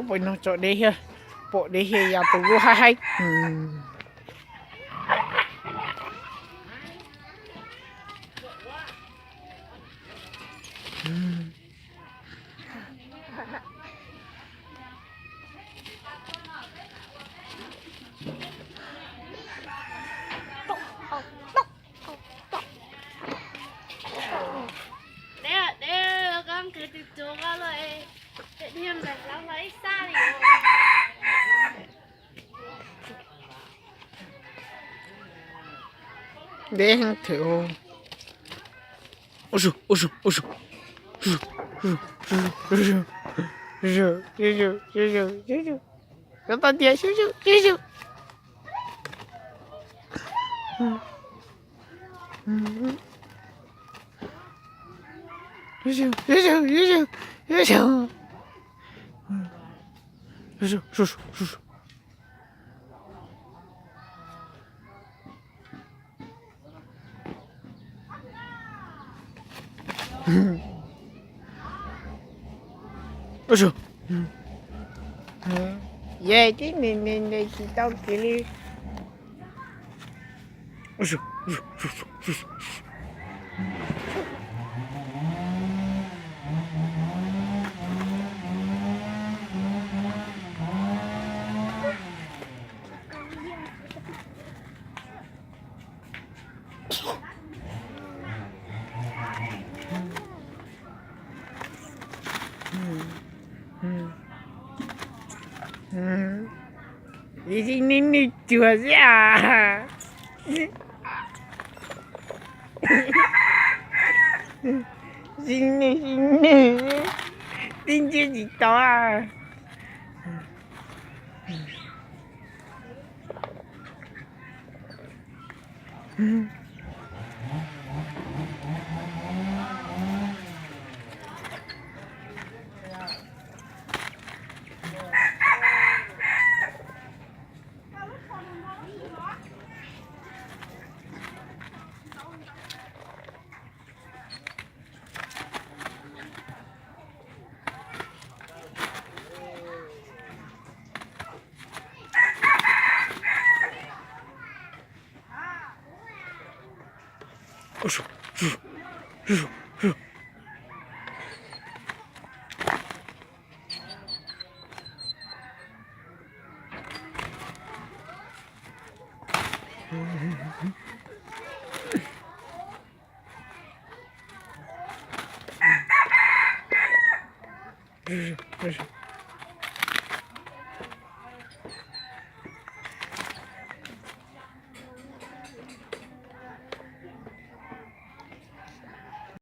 Pom no tso dev hiab, pom dev hiab yog tus lub haib haib. Deb heev thiab. Ua su, ua su, ua su. Ua su, ua su, ua su. Ua su, ua su, ua su, ua su. Koj tau tias ua su, ua su, ua su. Ua su, ua su, ua su, ua su. Ua su, ua su, ua su. Ua su. Yog tib neeg nres nres tsis tau kev li. Ua su, ua su, ua su, ua su. Tib neeg nws cuag xwb as. Tib neeg, tib neeg, tib ntsia tsis tau.